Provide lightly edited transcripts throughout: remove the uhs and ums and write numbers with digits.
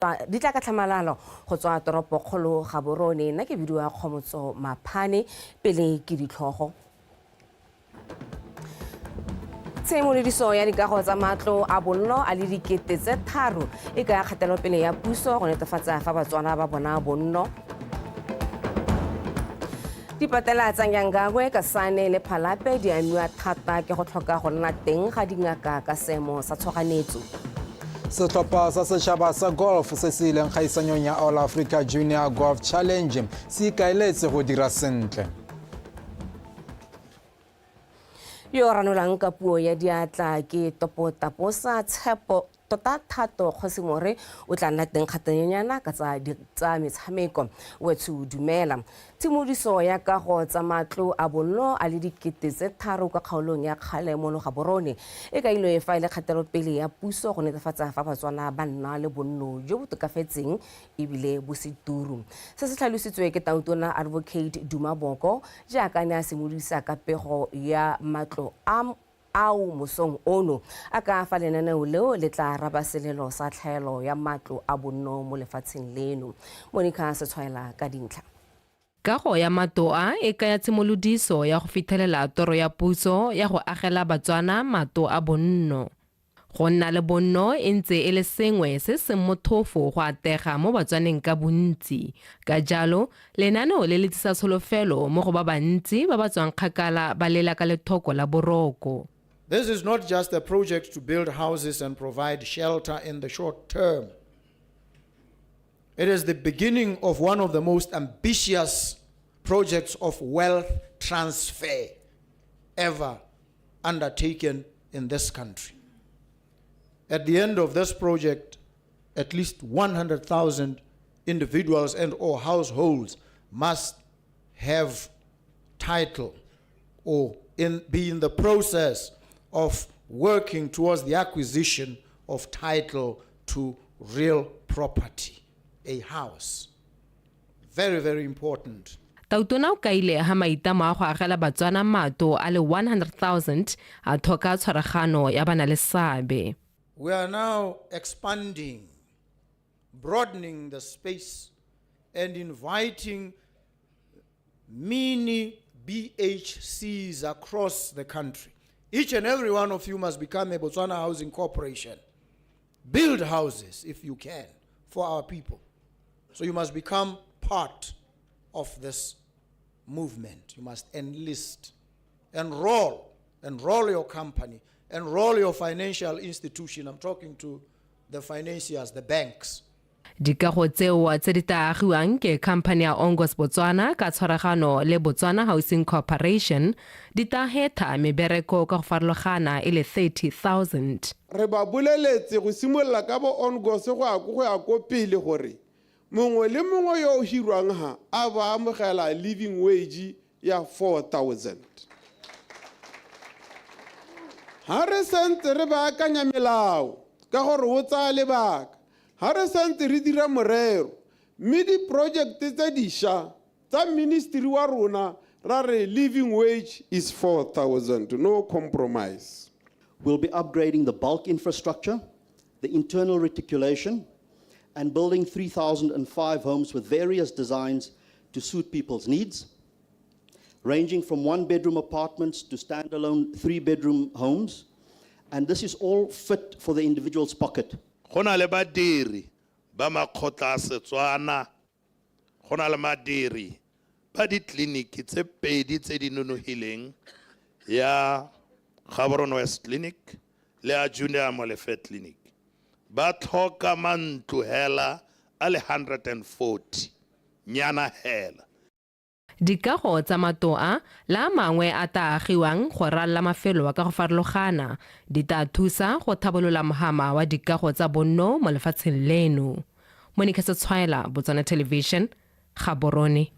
Di tla ka tlhamalalo go tswa toropokgolo Gaborone. Nna ke bidiwa Kgomotso Maphane, pele ke ditlhogo. Tshimolodiso ya dikago tsa matlo a bonno a le 3000 e kaya kgatelopele ya puso go netefatsa fa Batswana ba bona bonno. Dipatela tsa Nyangangwe, Kasane le Phalape di amiwa thata ke go tlhoka go nna teng ga dingaka ka seemo sa tshoganyetso. Setlhopha sa setšhaba sa golf se se ileng kgaisanyong ya All Africa Junior Golf Challenge se ikaeletse go dira sentle. Yo ranolang ka puo ya diatla ke Topo Taposa Tshepo Tota Thato Kgosimore o tla nna teng kgatanyanyana ka tsa tsa metshameko. Wetsho dumela. Tshimodiso ya kago tsa matlo a bonno a le 3000 kwa kgaolong ya Kgale mono Gaborone e kailwe fa e le kgatelopele ya puso go netefatsa fa Batswana ba nna le bonno jo bo tokafetseng ebile bo se turu. Se se tlhalositswe ke Tautona Advocate Duma Boko jaaka a ne a simolodisa ka pego ya matlo a ao mosong ono a ka fa lenaneo leo le tla araba selelo sa tlhaelo ya matlo a bonno mo lefatsheng leno. Monica Setshwaela ka dintlha. Kago ya matlo a e kaya tshimolodiso ya go fithelela toro ya puso ya go agela Batswana matlo a bonno. Go nna le bonno e ntse e le sengwe se seng mothofo go atega mo Batswaneng ka bontsi. Ka jalo, lenaneo le le tsisa tsholofelo mo go ba bantsi ba ba tswang kgakala ba lela ka lethoko la boroko. This is not just a project to build houses and provide shelter in the short term. It is the beginning of one of the most ambitious projects of wealth transfer ever undertaken in this country. At the end of this project, at least 100,000 individuals and or households must have title or be in the process of working towards the acquisition of title to real property, a house. Very, very important. Tautona o kaile ha maitamo a go agela Batswana matlo a le 100,000 a tlhoka tshwaragano ya ba-na le seabe. We are now expanding, broadening the space and inviting mini BHCs across the country. Each and every one of you must become a Botswana Housing Corporation. Build houses if you can for our people. So you must become part of this movement. You must enlist, enroll, enroll your company, enroll your financial institution. I'm talking to the financiers, the banks. Dikago tseo tse di tla agiwang ke khamphani ya Ongos Botswana ka tshwaragano le Botswana Housing Corporation di tla hetha mebereko ka go farologana e le 30,000. Re ba boleletse go simolola ka bo Ongos go ya go ya ko pele gore mongwe le mongwe yo o hirwang ha a ba amogela living wage ya 4000. Ha re santse re baakanya melao ka gore o tsaya lebaka, ha re santse re dira morero mme diprojekte tse dišwa tsa ministry wa rona ra re living wage is 4000, no compromise. We'll be upgrading the bulk infrastructure, the internal reticulation, and building 3,005 homes with various designs to suit people's needs, ranging from one-bedroom apartments to standalone three-bedroom homes. And this is all fit for the individual's pocket. Go na le badiri ba makgotla a Setswana, go na le madiri ba ditleliniki tse pedi tse di nonogileng ya Gaborone West Clinic le ya Junior Molefe Clinic. Ba tlhoka mantlo hela a le 140 nyana hela. Dikago tsa matlo a, le a mangwe a tla agiwang go ralala mafelo ka go farologana, di tla thusa go thabolola mohama wa dikago tsa bonno mo lefatsheng leno. Monica Setshwaela, Botswana Television, Gaborone.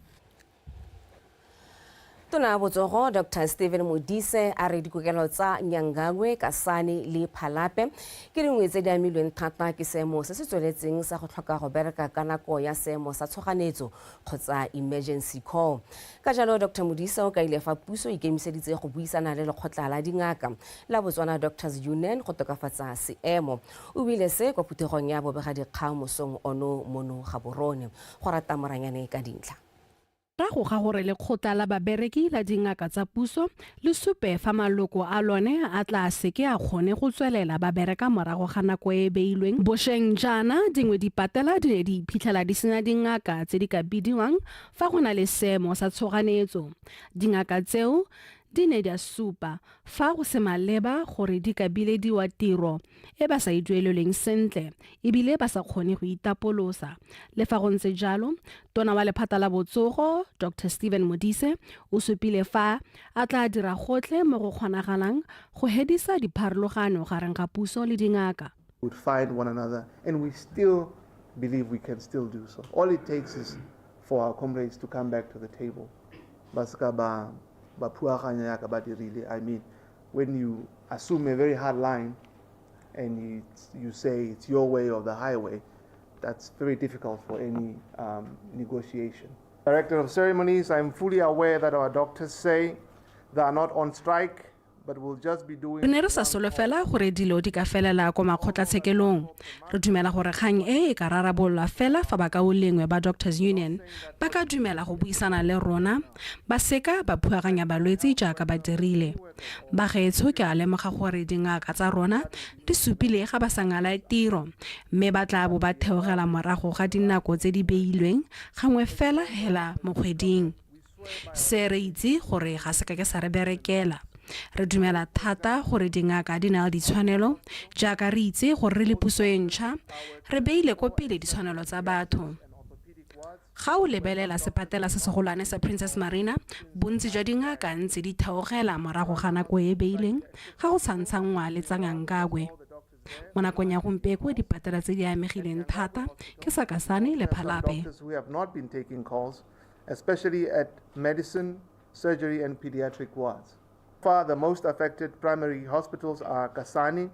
Tona ya Botsogo Dr Stephen Modise a re dikokelo tsa Nyangangwe, Kasane le Phalape ke dingwe tse di amilweng thata ke seemo se se tsweletseng sa go tlhoka go bereka ka nako ya seemo sa tshoganetso kgotsa emergency call. Ka jalo Dr Modise o kaile fa puso e ikemiseditse go buisana le lekgotla la dingaka la Botswana Doctors Union go tokafatsa seemo. O buile se kwa phuthegong ya bobegadikgang mosong ono mono Gaborone. Go rata Moranyane ka dintlha. Morago ga gore lekgotla la babereki la dingaka tsa puso le supe fa maloko a lone a tla seke a kgone go tswelela ba bereka morago ga nako e e beilweng bosheng jaana, dingwe dipatela di ne di iphitlhela di sena dingaka tse di ka bidiwang fa go na le seemo sa tshoganetso. Dingaka tseo di ne di a supa fa go se maleba gore di ka bilediwa tiro e ba sa e duelelweng sentle ebile ba sa kgone go itapolosa. Le fa go ntse jalo, tona wa lephata la botsogo, Doctor Stephen Modise, o supile fa a tla dira gotlhe mo go kgonagalang go hedisa dipharologano gareng ga puso le dingaka. Would find one another and we still believe we can still do so. All it takes is for our comrades to come back to the table. Ba seka ba ba phuaganya yaka ba dirile. I mean, when you assume a very hard line and you say it's your way or the highway, that's very difficult for any negotiation. Director of Ceremonies, I'm fully aware that our doctors say they are not on strike, but we'll just be doing Re ne re sa solofela gore dilo di ka felela ko makgotlatshekelong. Re dumela gore kgang e e ka rarabololwa fela fa bakaulengwe ba Doctors Union ba ka dumela go buisana le rona, ba seka ba phuaganya balwetse jaaka ba dirile. Bagaetsho, ke a lemoga gore dingaka tsa rona di supile ga ba sa ngala tiro, mme ba tla bo ba theogela morago ga dinako tse di beilweng gangwe fela hela mo kgweding. Se re itse gore ga se ka ke sa re berekela. Re dumela thata gore dingaka di na le ditshwanelo, jaaka re itse gore re le puso e ntšha, re beile ko pele ditshwanelo tsa batho. Ga o lebelela sepatela se segolwane sa Princess Marina, bontsi jwa dingaka ntse di theogela morago ga nako e beileng ga go tshwantshanngwa le tsa Ngangakwe. Mo nakong ya gompieko dipatela tse di amegileng thata ke sa Kasane le Phalape. Doctors who have not been taking calls, especially at medicine, surgery and pediatric wards. Far the most affected primary hospitals are Kasane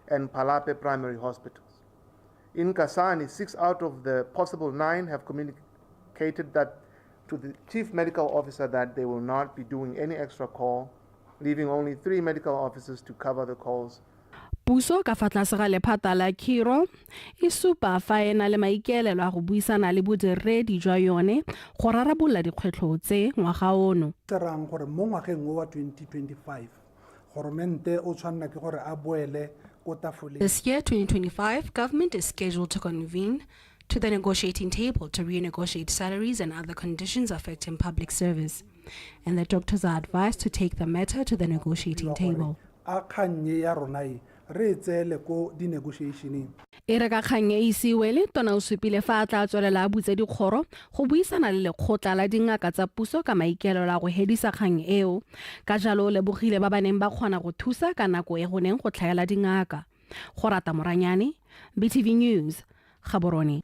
and Phalape primary hospitals. In Kasane, 6 out of the possible 9 have communicated that to the chief medical officer that they will not be doing any extra call, leaving only 3 medical officers to cover the calls. Puso ka fa tlase ga lephata la khiro e supa fa e na le maikaelelo a go buisana le bodiredi jwa yone go rarabolola dikgwetlho tse ngwaga ono. Se rayang gore mo ngwageng o wa 2025 goromente o tshwanela ke gore a boele ko tafoleng. This year, 2025, government is scheduled to convene to the negotiating table to renegotiate salaries and other conditions affecting public service. And the doctors are advised to take the matter to the negotiating table. A kgang ya rona e re e tseele ko di-negotiationeng. E re ka kgang e ise wele, tona o supile fa a tla tswelela a butse dikgoro go buisana le lekgotla la dingaka tsa puso ka maikaelelo a go hedisa kgang eo. Ka jalo o lebogile ba ba neng ba kgona go thusa ka nako e go neng go tlhaela dingaka. Go rata Moranyane, BTV News, Gaborone.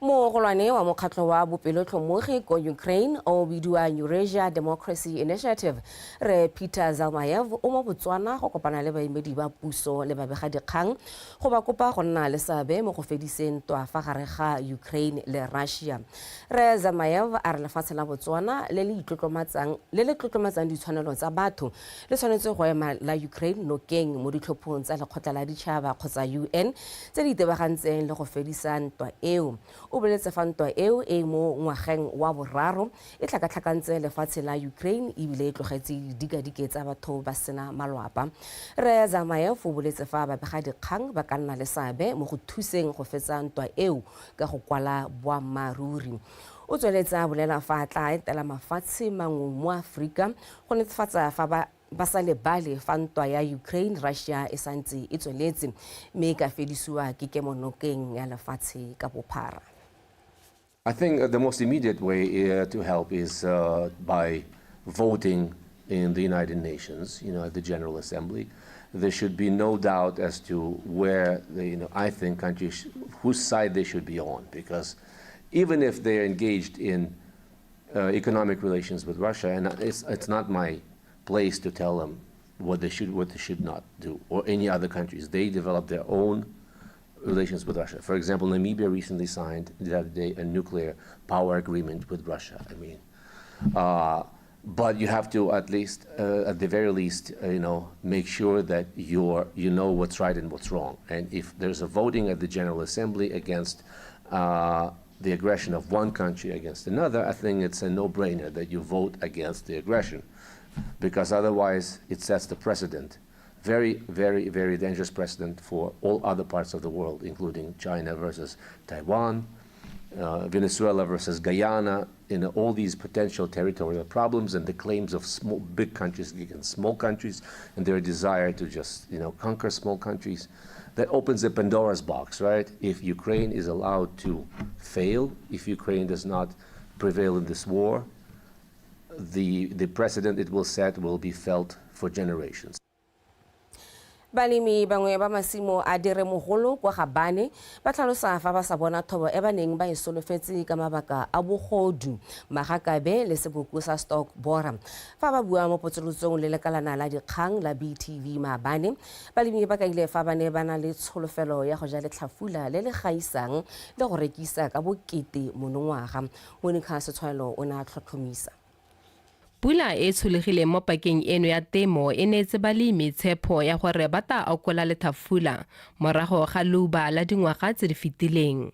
Mogolwane wa mokgatlho wa bopelotlhomogi ko Ukraine o bidiwa Eurasia Democracy Initiative, re Peter Zalmayev, o mo Botswana go kopana le baemedi ba puso le babegadikgang go ba kopa go nna le seabe mo go fediseng ntwa fa gare ga Ukraine le Russia. Re Zalmayev a re lefatshe la Botswana le le tlotlomatsang ditshwanelo tsa batho le tshwanetse go ema la Ukraine nokeng mo ditlhophong tsa lekgotla la ditšhaba kgotsa UN tse di itebagantseng le go fedisa ntwa eo. O boletse fa ntwa eo e mo ngwageng wa boraro e tlhakatlhakantse lefatshe la Ukraine ebile e tlogetse didikadike tsa batho ba sena malwapa. Re Zamayev o boletse fa babegadikgang ba ka nna le seabe mo go thuseng go fetsa ntwa eo ka go kwala boammaaruri. O tsweletse a bolela fa a tla etela mafatshe mangwe mo Aforika go netefatsa fa ba sa lebale fa ntwa ya Ukraine Russia e santse e tsweletse mme e ka fedisiwa ke kemonokeng ya lefatshe ka bophara. I think the most immediate way to help is by voting in the United Nations, at the General Assembly. There should be no doubt as to where, I think countries, whose side they should be on, because even if they're engaged in economic relations with Russia, and it's, it's not my place to tell them what they should, what they should not do, or any other countries. They develop their own relations with Russia. For example, Namibia recently signed the other day a nuclear power agreement with Russia. I mean, but you have to at least, at the very least, you know, make sure that you're, you know what's right and what's wrong. And if there's a voting at the General Assembly against the aggression of one country against another, I think it's a no-brainer that you vote against the aggression, because otherwise it sets the precedent. Very, very, very dangerous precedent for all other parts of the world, including China versus Taiwan, Venezuela versus Guyana, in all these potential territorial problems and the claims of small, big countries against small countries and their desire to just, you know, conquer small countries. That opens a Pandora's box, right? If Ukraine is allowed to fail, if Ukraine does not prevail in this war, the, the precedent it will set will be felt for generations. Balemi bangwe ba masimo a Diremogolo kwa Gabane ba tlhalosa fa ba sa bona thobo e ba neng ba e solofetse ka mabaka a bogodu, magakabe le seboko sa stalk borer. Fa ba bua mo potsolotsong le lekalana la dikgang la BTV maabane, balemi ba kaile fa ba ne ba na le tsholofelo ya go ja letlhafula le le gaisang le go rekisa ka bokete monongwaga. Monica Setshwaelo o ne a tlhotlhomisa. Pula e tsholegileng mo pakeng eno ya temo e neetse balemi tshepo ya gore ba tla akola lethafula morago ga leuba la dingwaga tse di fetileng.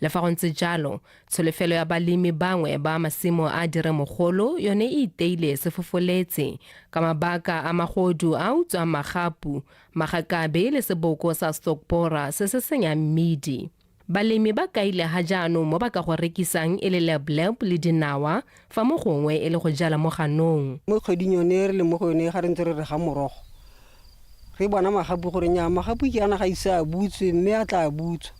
Le fa go ntse jalo, tsholofelo ya balemi bangwe ba masimo a Diremogolo yone e iteile sefofoletse ka mabaka a magodu a utswang magapu, magakabe le seboko sa stalk borer se se senyang mmidi. Balemi ba kaile ga jaanong mo ba ka go rekisang e le lebleb le dinawa, fa mo gongwe e le go jala mo ganong. Mo kgweding yone re le mo go yone, ga re ntse re re ga morogo, re bona magapu gore nya magapu ke ana ga ise a butswe, mme a tla butswa.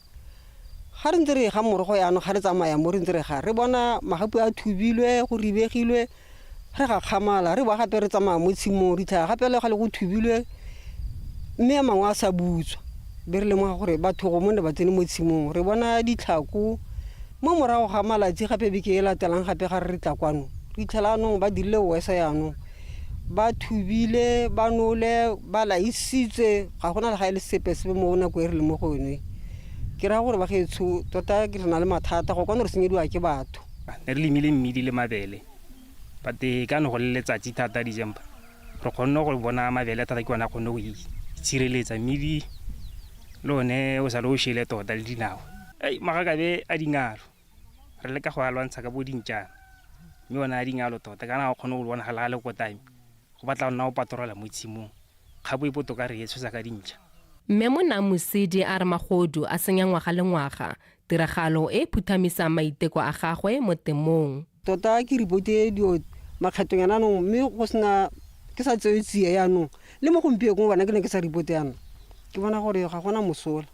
Ga re ntse re ga morogo yaanong, ga re tsamaya mo re ntse re ga re bona magapu a thubilwe, go ribegilwe, re ga kgamala. Re boa gape re tsamaya mo tshimong, re tlhaga gape le ga le go thubilwe, mme a mangwe a sa butswa. Be re lemoga gore batho go mo ne ba tsene mo tshimong, re bona ditlhako. Mo morago ga malatsi gape, beke e latelang gape, ga re re tla kwano, re itlhela anong ba dirile wesa yaanong, ba thubile, ba nole, ba laisitse, ga gona le ga e le sepe sepe mo nako e re le mo go yone. Ke raya gore bagaetsho, tota ke re na le mathata go kwana, re senyediwa ke batho. Ne re lemile mmidi le mabele, but ka ne go le letsatsi thata December, re kgonne go bona mabele thata, ke ona kgonne go itshireletsa. Mmidi le one o sa le o shele tota le dinao. Ei, magakabe a dingalo re leka go a lwantsha ka bo dintšana, mme one a dingalo tota kana ga o kgone go bona ga le kotame, go batla go nna o patrola mo tshimong. Kgabo e botoka re e tshosa ka dintšha. Mme Monna Mosidi a re magodu a senya ngwaga le ngwaga, tiragalo e e phuthamisang maiteko a gagwe mo temong. Tota ke reporte dio makgethonyana anong, mme go sena ke sa tsewe tsie. Yaanong le mo gompieno bona ke ne ke sa reporte, yanong ke bona gore ga gona mosola.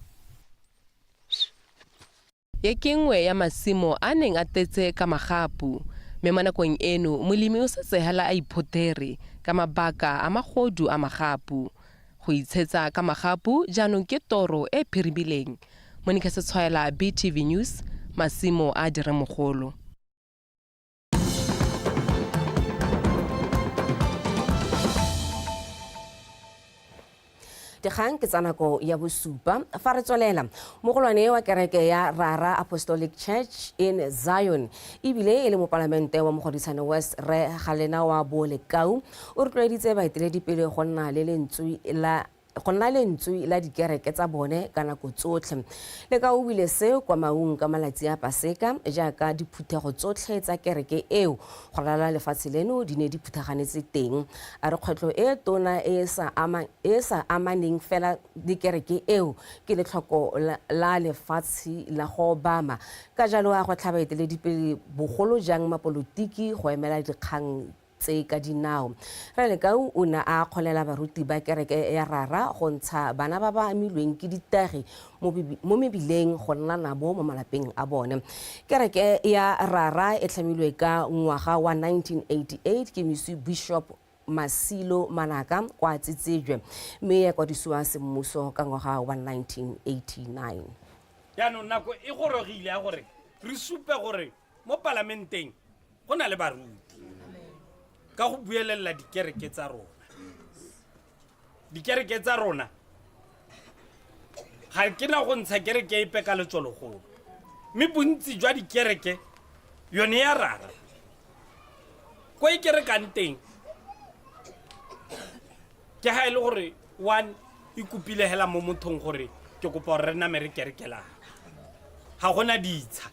Ye ke nngwe ya masimo a neng a tletse ka magapu, mme mo nakong eno molemi o setse hela a iphotere ka mabaka a magodu a magapu. Go itshetsa ka magapu jaanong ke toro e phirimileng. Monica Setshwaela, BTV News, masimo a Diremogolo. Dikgang ke tsa nako ya bosupa. Fa re tswelela, mogolwane wa kereke ya Rara Apostolic Church in Zion ebile e le mopalamente wa Mogoditshane West, Re Galena wa Bolekau, o rotloeditse baeteledipele go nna le lentswe la go nna lentswe la dikereke tsa bone ka nako tsotlhe. Le ka o bile se kwa Maung ka malatsi a Paseka, jaaka diphuthego tsotlhe tsa kereke eo go ralala lefatshe leno di ne di phuthaganetse teng. A re kgwetlho e tona e e sa amaneng fela le kereke eo ke letlhoko la lefatshe la go obama. Ka jalo a gwetlha baeteledipele, bogolo jang mapolotiki, go emela dikgang tse ka dinao. Ralekau o ne a kgolela baruti ba kereke ya Rara go ntsha bana ba ba amilweng ke ditagi mo mebileng go nna nabo mo malapeng a bone. Kereke ya Rara e tlhamilwe ka ngwaga wa 1988 ke Moswi Bishop Masilo Manaka kwa Tsetsejwe, mme ya kwadisiwa semmuso ka ngwaga wa 1989. Jaanong nako e gorogile ya gore re supe gore mo palamenteng. Go na le baruti ka go buelelela dikereke tsa rona. Dikereke tsa rona ga ke na go ntsha kereke epe ka letswelogolo, mme bontsi jwa dikereke yone ya rara ko e kerekang teng ke ga e le gore one e kopile hela mo mothong gore ke kopa gore re name re kerekelang. Ga gona ditsha,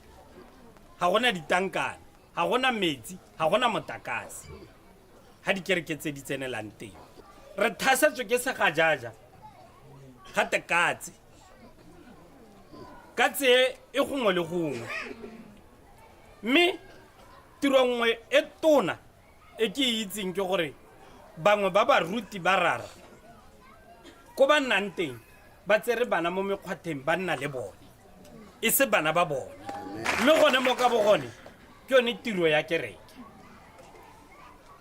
ga gona ditankane, ga gona metsi, ga gona motakase ga dikereke tse di tsenelang teng. Re thasetswe ke segajaja ga tekatse ka tseye e gongwe le gongwe, mme tiro nngwe e tona e ke e itseng ke gore bangwe ba baruti ba rara ko ba nnang teng ba tsere bana mo mekgwatheng ba nna le bone e se bana ba bone, mme gone mo ka bogone ke yone tiro ya kereke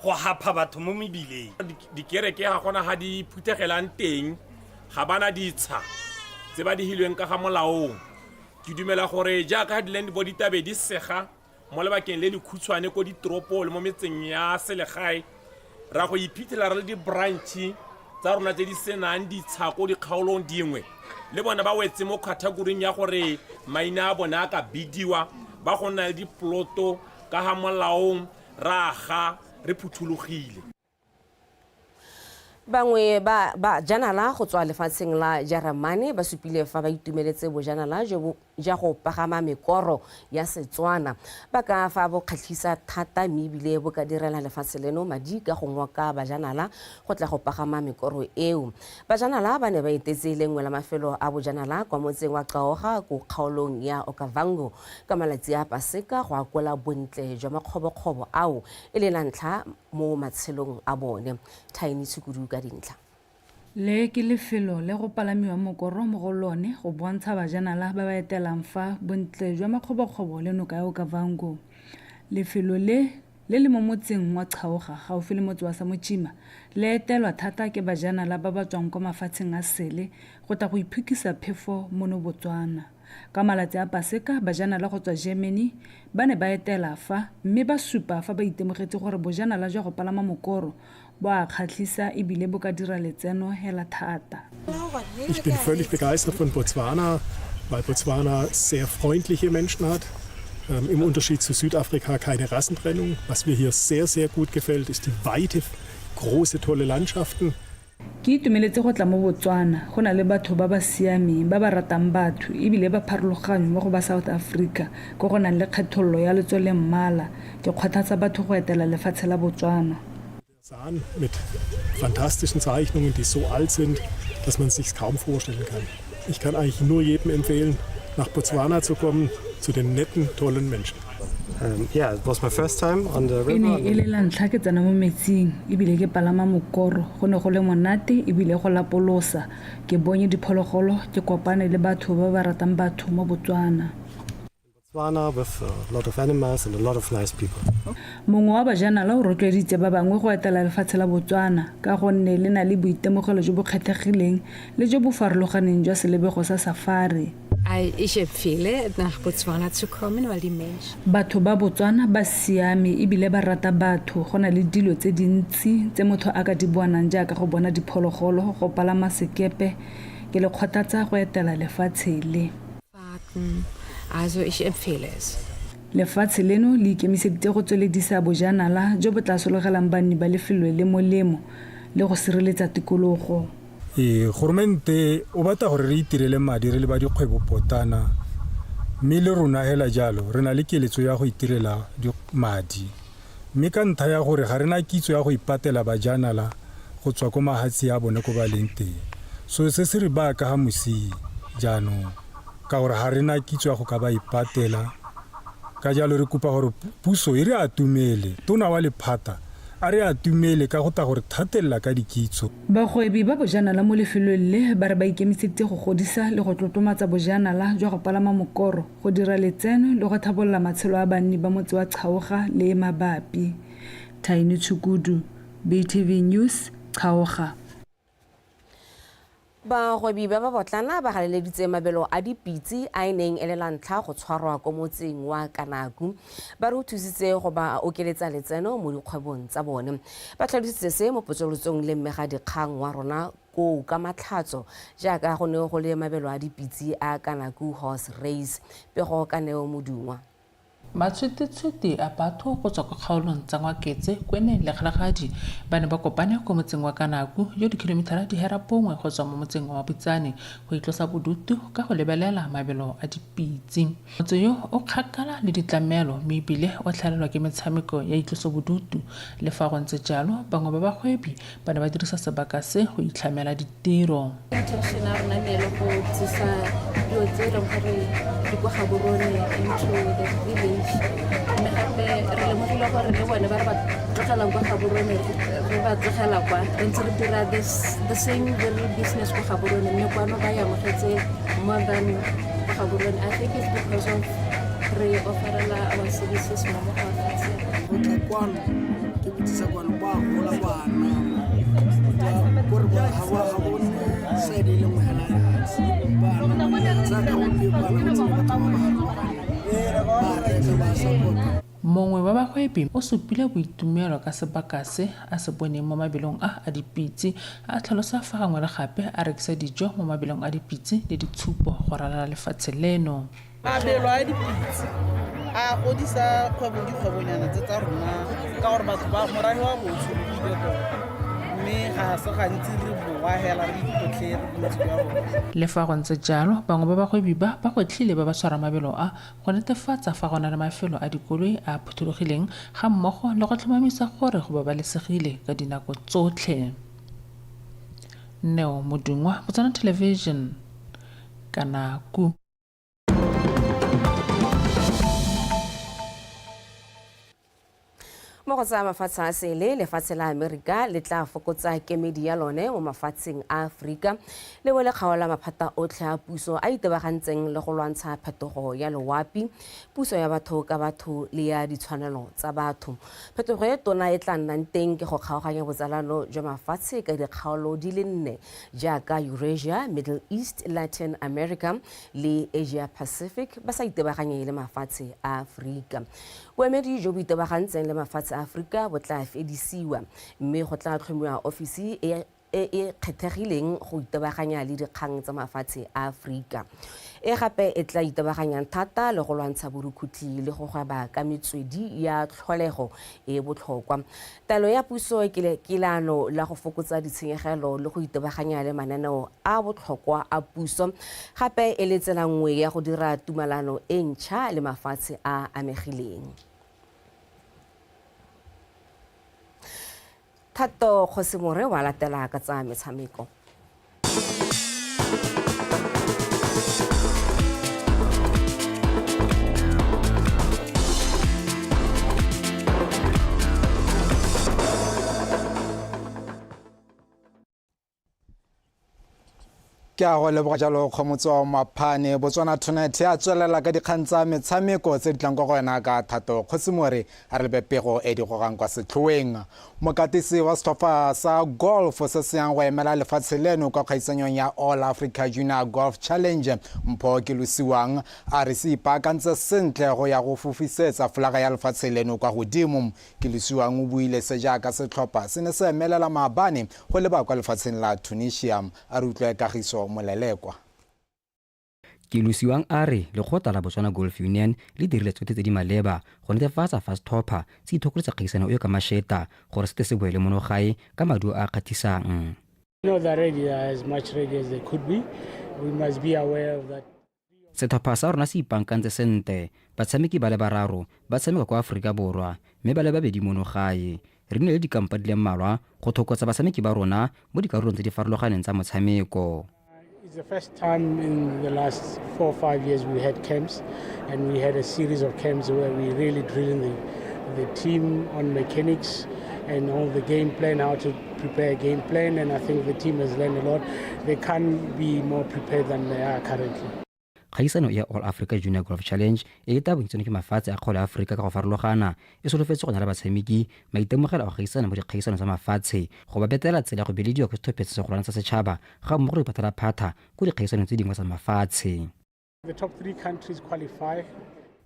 go hapha batho mo mebileng. Dikereke ga gona ga di phuthegelang teng, ga bana ditsha tse ba di hilweng ka ga molaong. Ke dumela gore jaaka di-land board di tabe di sega mo lebakeng le le khutshwane ko ditoropo le mo metseng ya selegae, ra go iphitlhela re le di-branch tsa rona tse di senang ditsha ko dikgaolong dingwe, le bona ba wetse mo categoring ya gore maina a bone a ka bidiwa ba go nna le diploto ka ga molaong, ra ga re phuthologile. Bangwe ba bajanala go tswa lefatsheng la Jeremane ba supile fa ba itumeletse bojanala jo ja go pagama mekoro ya Setswana. Ba ka fa bo kgatlhisa thata mme ebile bo ka direla lefatshe leno madi ka go ngoka bajanala go tla go pagama mekoro eo. Bajanala ba ne ba etetse lengwe la mafelo a bojanala kwa motseng wa Qaoga ko kgaolong ya Okavango ka malatsi a Paseka go akola bontle jwa makgobokgobo ao e le la ntlha mo matshelong a bone. Tiny Tshukudu ka dintlha. Le ke lefelo le go palamiwang mokoro mo go lone go bontsha bajanala ba ba etelang fa bontle jwa makgobokgobo le noka ya Okavango. Lefelo le, le le mo motseng wa Qaoga gaufi le motse wa Samochima, le etelwa thata ke bajanala ba ba tswang kwa mafatsheng a sele go tla go iphokisa phefo mono Botswana. Ka malatsi a Paseka, bajanala go tswa Germany ba ne ba etela fa mme ba supa fa ba itemogetse gore bojanala jwa go palama mokoro bo a kgatlhisa e bile bo ka dira letseno hela thata. Ich bin völlig begeistert von Botswana, weil Botswana sehr freundliche Menschen hat. Im Unterschied zu Südafrika keine Rassentrennung. Was mir hier sehr, sehr gut gefällt, ist die weite, große, tolle Landschaften. Ke itumeletse go tla mo Botswana, go na le batho ba ba siameng, ba ba ratang batho e bile ba pharologanyo mo go ba South Africa ko go nang le kgethololo ya letso le mmala. Ke kgothatsa batho go etela lefatshe la Botswana. San mit fantastischen Zeichnungen, die so alt sind, dass man sich's kaum vorstellen kann. Ich kann eigentlich nur jedem empfehlen, nach Botswana zu kommen, zu den netten, tollen Menschen. Yeah, it was my first time on the E ne river. e le la ntlha ke tsena mo metsing ebile ke palama mokoro. Go ne go le monate ebile go lapolosa. Ke bonye diphologolo, ke kopane le batho ba ba ratang batho mo Botswana. Botswana with a lot of animals and a lot of nice people. Mongwe wa bajanala o rotloeditse ba bangwe go etela lefatshe la Botswana ka gonne le na le boitemogelo jo bo kgethegileng le jo bo farologaneng jwa selebego sa safari. Ich empfehle, nach Botswana zu kommen, weil die Menschen Batho ba Botswana ba siame ebile ba rata batho. Go na le dilo tse dintsi tse motho a ka di bonang jaaka go bona diphologolo, go palama sekepe. Ke le kgothatsa go etela lefatshe le. Fahrten. Also ich empfehle es. Lefatshe leno le ikemiseditse go tsweledisa bojanala jo bo tla sologelang banni ba lefelo le molemo le go sireletsa tikologo. Ee, goromente o batla gore re itirele madi re le ba dikgwebopotana, mme le rona hela jalo re na le keletso ya go itirela madi. Mme ka ntlha ya gore ga re na kitso ya go ipatela bajanala go tswa ko mahatshe a bone ko ba leng teng, so se se re baya ka ga mosing jaanong, ka gore ga re na kitso ya go ka ba ipatela. Ka jalo re kopa gore puso e re atumele, tona wa lephata a re atumele ka go tla gore thatelela ka dikitso. Bagwebi ba bojanala mo lefelong le ba re ba ikemiseditse go godisa le go tlotlomatsa bojanala jwa go palama mokoro, go dira letseno le go tlhabolola matshelo a banni ba motse wa Qaoga le e mabapi. Tiny Tshukudu, BTV News, Qaoga. Bagwebi ba ba botlana ba galeleditse mabelo a dipitse a e neng e le la ntlha go tshwarwa ko motseng wa Kanaku. Ba re o thusitse go ba okeletsa letseno mo dikgwebong tsa bone. Ba tlhalositse se mo potsolotsong le mmegadikgang wa rona koo ka Matlhatso jaaka go ne go le mabelo a dipitse a Kanaku Horse Race. Pego ka Neo Modungwa. Matshwititshwiti a batho go tswa kwa kgaolong tsa Ngwaketse, Kweneng le Kgalagadi ba ne ba kopane kwa motseng wa Kanaku yo dikhilomithara di hera bongwe go tswa mo motseng wa Mabutsane go itlosa bodutu ka go lebelela mabelo a dipitse. Motse yo o kgakala le ditlamelo mme ebile o tlhaelelwa ke metshameko ya itlosobodutu. Le fa go ntse jalo, bangwe ba bagwebi ba ne ba dirisa sebaka se go itlhamela ditiro. Intention ya rona ne le go tsisa dilo tse e leng gore di kwa Gaborone into the village, mme gape re lemogile gore le bone ba re ba tlogelang kwa Gaborone, re ba tlogela kwa re ntse re dira the same very business kwa Gaborone, mme kwano ba e amogetse more than kwa Gaborone. I think it's because of re offerela our services mo mo go. Go tla kwano ke botsisa kwano ba gola ba nama kore ga bone side e le nngwe hela lefatshe ba nama tsaka gompieno ba nametse le batho ba ba harologaneng ba reka ba support. Mongwe wa bagwebi o supile boitumelo ka sebaka se a se boneng mo mabelong a a dipitse, a tlhalosa fa gangwe le gape a rekisa dijo mo mabelong a dipitse le ditshupo go ralala lefatshe leno. Mabelo a dipitse a godisa kgwebo dikgwebonyana tse tsa rona ka gore batho ba morafe wa bo tshologile tota, mme ga se gantsi re boa hela re iphotlhe re bontsi jwa rona. Le fa go ntse jalo, bangwe ba bagwebi ba ba gwetlhile ba ba tshwara mabelo a go netefatsa fa go na le mafelo a dikoloi a a phuthologileng ga mmogo le go tlhomamisa gore go babalesegile ka dinako tsotlhe. Neo Modungwa, Botswana Television, Kanaku. Mo go tsa mafatshe a sele, lefatshe la Amerika le tla fokotsa kemedi ya lone mo mafatsheng a Aforika le bo le kgaola maphata otlhe a puso a itebagantseng le go lwantsha phetogo ya loapi, puso ya batho ka batho le ya ditshwanelo tsa batho. Phetogo e tona e tla nnang teng ke go kgaoganya botsalano jwa mafatshe ka dikgaolo di le nne jaaka Eurasia, Middle East, Latin America le Asia Pacific ba sa itebaganye le mafatshe a Aforika. Boemedi jo bo itebagantseng le mafatshe a Aforika bo tla fedisiwa mme go tla tlhomiwa ofisi e e e kgethegileng go itebaganya le dikgang tsa mafatshe a Aforika. E gape e tla itebaganyang thata le go lwantsha borukhutlhi le go gweba ka metswedi ya tlholego e e botlhokwa. Taelo ya puso ke leano la go fokotsa ditshenyegelo le go itebaganya le mananeo a botlhokwa a puso, gape e le tsela nngwe ya go dira tumalano e ntšha le mafatshe a amegileng. Thato Kgosimore wa latela ka tsa metshameko. Ke a go leboga jalo Kgomotso Maphane. Botswana Tonight ya tswelela ka dikgang tsa metshameko tse di tlang kwa go wena ka Thato Kgosimore. A re lebe pego e di gogang kwa setlhoeng. Mokatisi wa setlhopha sa golf se se yang go emela lefatshe leno kwa kgaisanyong ya All Africa Junior Golf Challenge, Mpho Kelosiwang, a re se ipaakantse sentle go ya go fofisetsa folaga ya lefatshe leno kwa godimo. Kelosiwang o buile se jaaka setlhopha se ne se emelela maabane go leba kwa lefatsheng la Tunisia. A re utlwe Kagiso Molelekwa. Kelosiwang a re lekgotla la Botswana Golf Union le dirile tsotlhe tse di maleba go netefatsa fa setlhopha se ithokoletsa kgaisano eo ka masheta gore se tle se boele mono gae ka maduo a a kgathisang. Setlhopha sa rona se ipankantse sentle, batshameki ba le bararo ba tshameka kwa Aforika Borwa mme ba le babedi mono gae. Re nnile le dikampa di le mmalwa go thokotsa batshameki ba rona mo dikarolong tse di farologaneng tsa motshameko. It's the first time in the last 4 or 5 years we had camps, and we had a series of camps where we really drilling the team on mechanics and all the game plan, how to prepare a game plan, and I think the team has learned a lot. They can't be more prepared than they are currently. Kgaisano ya All Africa Junior Golf Challenge e e tla bong e ke mafatshe a kgaolo ya Aforika ka go farologana e solofetse go nala batshameki maitemogelo a go gaisana mo dikgaisanong tsa mafatshe go ba betela tsela ya go belediwa ke setlhophe se segolwane sa setšhaba ga mmogo le diphathalaphata ko dikgaisanong tse dingwe tsa mafatshe. The top three countries qualify.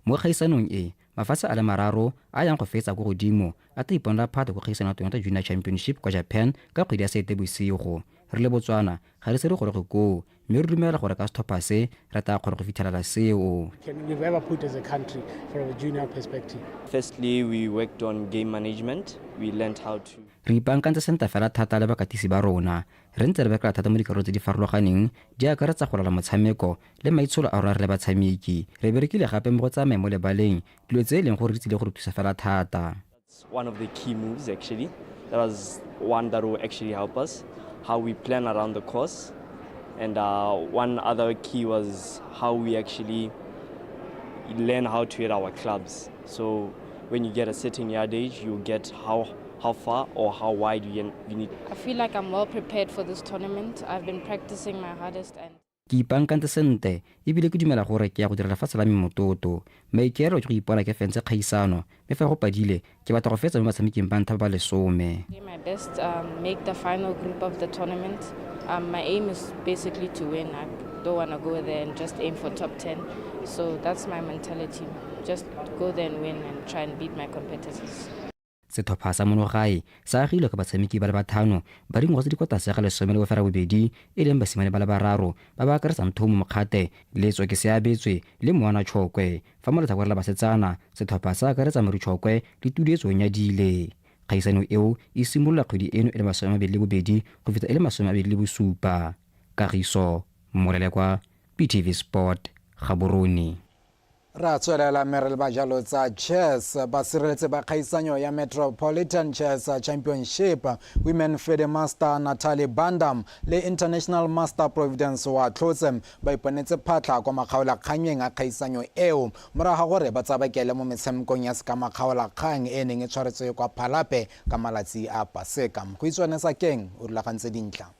Mo kgaisanong e, mafatshe a le mararo a yang go fetsa ko godimo a tla iponela phatho ko kgaisanong ya Toyota Junior Championship kwa Japan ka kgwedi ya Seetebosigo. Re le Botswana ga re se re goroge koo mme re dumela gore ka setlhopha se re tla kgona go fitlhelela seo. Can we've ever put as a country from a junior perspective. Firstly, we worked on game management. We learned how to Re ipaakantse sentle fela thata le bakatisi ba rona. Re ntse re berekela thata mo dikarolong tse di farologaneng di akaretsa go laola motshameko le maitsholo a rona re le batshameki. Re berekile gape mo go tsamayeng mo lebaleng, dilo tse e leng gore di tsile go re thusa fela thata. That's one of the key moves actually. That was one that will actually help us, how we plan around the course. And one other key was how we actually learn how to hit our clubs. So when you get a certain yardage, you get how far or how wide you need. I feel like I'm well prepared for this tournament. I've been practicing my hardest and Ke ipaakantse sentle ebile ke dumela gore ke ya go dira lefatshe la me mototo. Maikaelelo ke go ipona ke fentse kgaisano mme fa go padile ke batla go fetsa mo batshameking ba ntlha ba ba lesome. Do my best, make the final group of the tournament. My aim is basically to win. I don't want to go there and just aim for top 10. So that's my mentality. Just go there and win and try and beat my competitors. Setlhopha sa mono gae se agilwe ka batshameki ba le batlhano ba dingwaga tse di kwa tlase ga 18, e leng basimane ba le bararo ba ba akaretsang Thomo Mokgate, Letso Keseabetswe le Moana Tshokwe, fa mo letlhakoreng la basetsana setlhopha se akaretsa Mary Tshokwe le Tudietso Nyadile. Kgaisano eo e simolola kgwedi eno e le 22 go fitlha e le 27. Kagiso Molelekwa, BTV Sport, Gaborone. Ra tswelela mme re leba jalo tsa chess. Basireletsi ba kgaisanyo ya Metropolitan Chess Championship, Women Fede Master Natalie Bandam le International Master Providence wa Tlhotse, ba iponetse phatlha kwa makgaolakganyeng a kgaisanyo eo morago ga gore ba tsabakele mo metshamekong ya sekamakgaolakgang e neng e tshwaretswe kwa Phalape ka malatsi a Paseka. Go itswane Sakeng o rulagantse dintlha.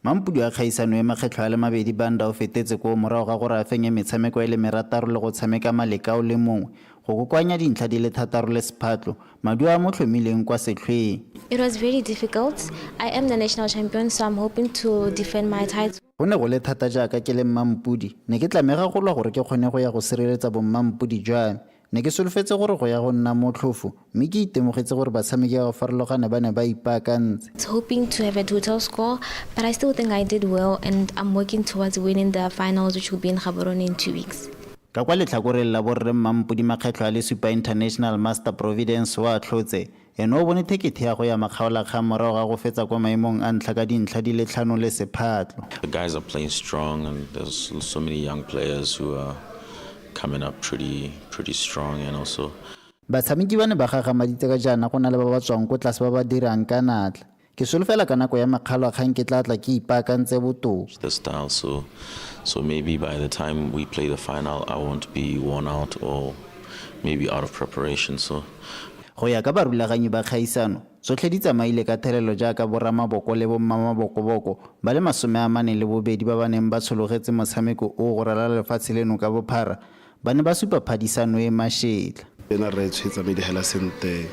Mampudi wa kgaisano e makgetlho a le mabedi, Banda o fetetse koo morago ga gore a fenye metshameko e le merataro le go tshameka maleka o le mongwe go kokoanya dintlha di le 6 le sephatlo, maduo a mo tlhomileng kwa setlhweng. It was very difficult. I am the national champion, so I'm hoping to defend my title. Go ne go le thata jaaka ke le mmampudi, ne ke tlamega go lwa gore ke kgone go ya go sireletsa bommampudi jwa me. Ne ke solofetse gore go ya go nna motlhofo, mme ke itemogetse gore batshameki ba go farologana ba ne ba ipaakantse. It's hoping to have a total score, but I still think I did well and I'm working towards winning the finals, which will be in Gaborone in 2 weeks. Ka kwa letlhakoreng la borre mmampudi makgetlho a le supa, International Master Providence wa Tlhotse ene o bone thekethe ya go ya makgaolakgang morago ga go fetsa kwa maemong a ntlha ka dintlha di le 5 le sephatlo. The guys are playing strong and there's so many young players who are coming up pretty strong and also Batshameki ba ne ba gagamaditse ka jaana go na le ba ba tswang ko tlase ba ba dirang ka natla. Ke solofela ka nako ya makgaolakgang ke tla tla ke ipaakantse botoka. The style, so maybe by the time we play the final I won't be worn out or maybe out of preparation. So Go ya ka barulaganyi ba kgaisano, tsotlhe di tsamaile ka thelelo jaaka boramaboko le bommamabokoboko ba le 42 ba ba neng ba tshologetse motshameko o go ralala lefatshe leno ka bophara ba ne ba supa phadisano e mašetla. Ena re tshwetsa tsamaile hela sentle,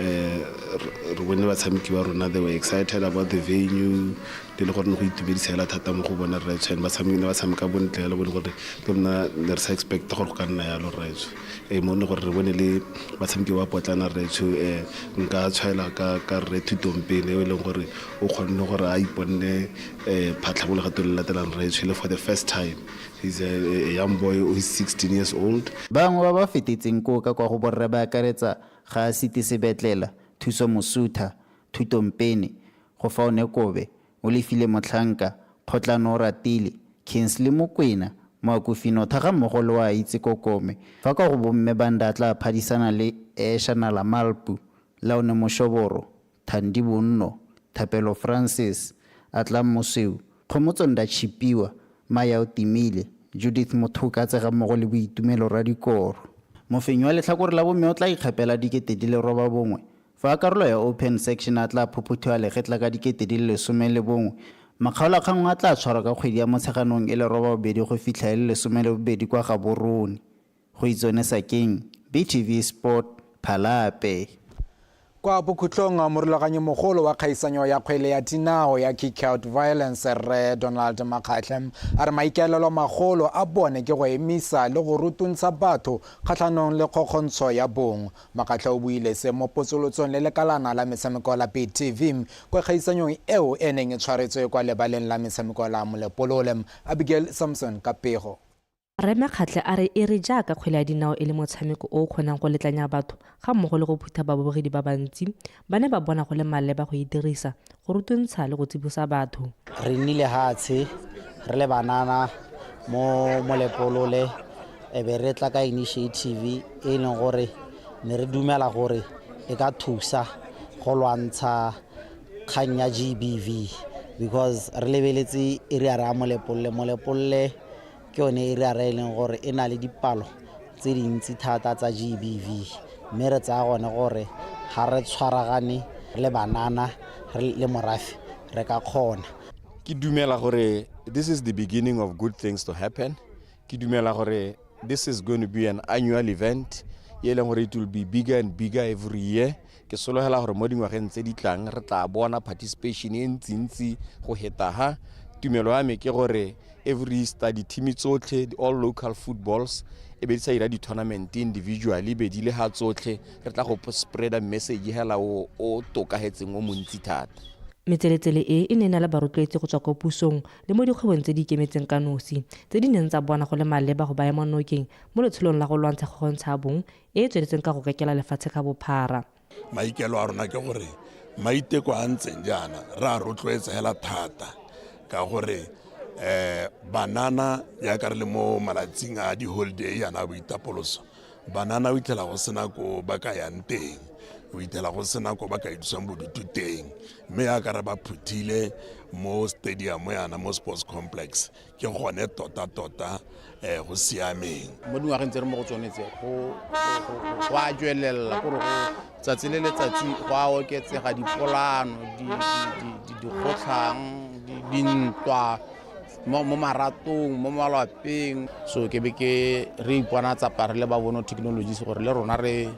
re bone batshameki ba rona, they were excited about the venue, le gore ne go itumedisa hela thata mo go bona rraetsho, and batshameki ne ba tshameka bontle hela, bone gore le rona ne re sa expect gore go ka nna yalo rraetsho. Mo ne gore re bone le batshameki ba potlana rraetsho, nka tshwaela ka rre Thutompele e leng gore o kgonne gore a iponne phatlha mo legatong le latelang rraetsho, le for the first time. He's a young boy who is 16 years old. Bangwe ba ba fetetseng koo ka kwa go borre ba akaretsa ga Siti Sebetlela, Thuso Mosutha, Thutompene, Gofaone Kobe, Olefile Motlhanka, Kgotlano Ratile, Kingsley Mokwena, Moakofino Thaga mmogo le wa Itse Kokome. Fa kwa go bomme Banda a tla phadisana le Esha Nala Malpu, Laone Moshoboro, Thandi Bonno, Thapelo Francis, Atlang Mosweu, Kgomotso Ndachipiwa, Maya Otimile, Judith Mothokatse ga mmogo le Boitumelo Radikoro. Mofenyi wa letlhakore la bomme o tla ikgapela 90,000, fa karolo ya open section a tla phuphuthiwa legetla ka 11,000. Makgaolakgang a tla tshwarwa ka kgwedi ya Motsheganong e le robabobedi go fitlha e le 12 kwa Gaborone. Goitseone Sakeng, BTV Sport, Phalape. Kwa bokhutlong, morulaganyi mogolo wa kgaisanyo ya kgwele ya dinao ya Kick Out Violence, Rre Donald Makgatlhe, a re maikaelelo magolo a bone ke go emisa le go rutuntsha batho kgatlhanong le kgokgontsho ya bong. Makgatlhe o buile se mo potsolotsong le lekalana la metshameko la BTV kwa kgaisanyong eo e neng e tshwaretswe kwa lebaleng la metshameko la Molepolole. Abigail Samson ka pego. Rre Makgatle a re e re jaaka kgwele ya dinao e le motshameko o o kgonang go letlanya batho ga mmogo le go phutha babogedi ba bantsi, ba ne ba bona go le maleba go e dirisa go rutuntsha le go tsibosa batho. Re nnile hatshe re le banana mo Molepolole e be re tla ka initiative e e leng gore ne re dumela gore e ka thusa go lwantsha kgang ya GBV because re lebeletse area ya Molepolole. Molepolole ke yone area e leng gore e na le dipalo tse dintsi thata tsa GBV, mme re tsaya gone gore ga re tshwaragane re le banana re le morafe re ka kgona. Ke dumela gore this is the beginning of good things to happen. Ke dumela gore this is going to be an annual event e leng gore it will be bigger and bigger every year. Ke sologela gore mo dingwageng tse di tlang re tla bona participation e ntsintsi go heta ha. Tumelo ya me ke gore every Easter di-team tsotlhe, all local footballs e be di sa dira di-tournament individually, be di le ha tsotlhe, re tla go spreada message hela o o tokahetseng o montsi thata. Metseletsele e e ne e na le barotloetsi go tswa ko pusong le mo dikgwebong tse di ikemetseng ka nosi tse di neng tsa bona go le maleba go ba ema nokeng mo letsholong la go lwantsha kgokgontsho ya bong e e tsweletseng ka go kekela lefatshe ka bophara. Maikelo a rona ke gore maiteko a ntseng jaana re a rotloetsa hela thata ka gore banana jaaka re le mo malatsing a di-holiday yana a boitapoloso, banana o itlhela go sena ko ba ka yang teng, o itlhela go sena ko ba ka idusang bodutu teng, mme jaaka re ba phuthile mo stadium yana mo sports complex ke gone tota-tota go siameng. Mo dingwageng tse re mo go tsone tse go a tswelela kore go tsatsi le letsatsi go a oketsega dipolano, dikgotlhang, dintwa mo maratong, mo malapeng. So ke be ke re ipona tsapa re le ba Bono Technologies gore le rona re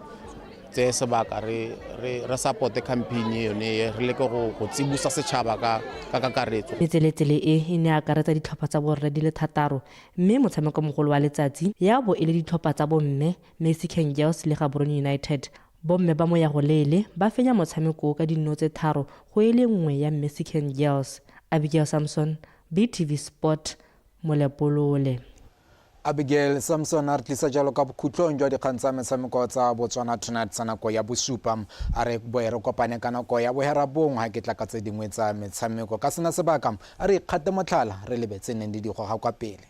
tseye sebaka re supporte campaign e yone e, re leke go tsibosa setšhaba ka kakaretso. Metseletsele e e ne akaretsa ditlhopha tsa borre di le 6, mme motshameko mogolo wa letsatsi ya bo e le ditlhopha tsa bomme Mexican Girls le Gaborone United. Bomme ba Moyagoleele ba fenya motshameko ka dinno tse 3 go e le 1 ya Mexican Girls. Abigail Samson, BTV Sport, Molepolole. Abigail Samson a re tlisa jalo ka bokhutlong jwa dikgang tsa metshameko tsa Botswana Tonight tsa nako ya bosupa. A re boe re kopane ka nako ya boherabongwe ha ke tla ka tse dingwe tsa metshameko. Ka sena sebaka a re ikgate motlhala re lebetse neng di digoga kwa pele.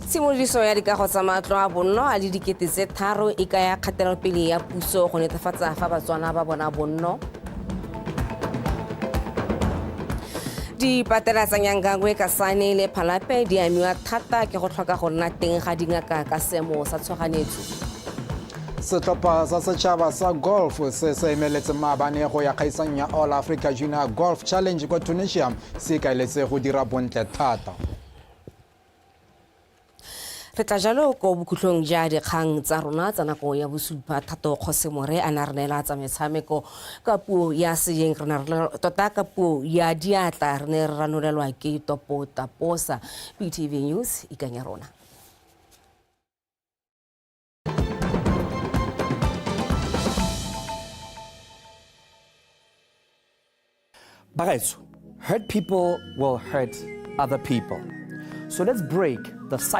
Tshimolodiso ya dikago tsa matlo a bonno a le 3,000 e kaya kgatelopele ya puso go netefatsa fa Batswana ba bona bonno. Dipatela tsa Nyangangwe, Kasane le Phalape di amiwa thata ke go tlhoka go nna teng ga dingaka ka seemo sa tshoganyetso. Setlhopha sa setšhaba sa golf se se emeletseng maabane go ya kgaisanong ya All Africa Junior Golf Challenge kwa Tunisia se ikaeletse go dira bontle thata. Re tla jalo ko bokhutlong ja dikgang tsa rona tsa nako ya bosupa. Thato Kgosimore a ne a re neela tsa metshameko ka puo ya seeng, re ne re tota ka puo ya diatla re ne re ranolelwa ke Topo Taposa. BTV News ikanya rona. Bagaetsho, hurt people will hurt other people. So let's break the cycle.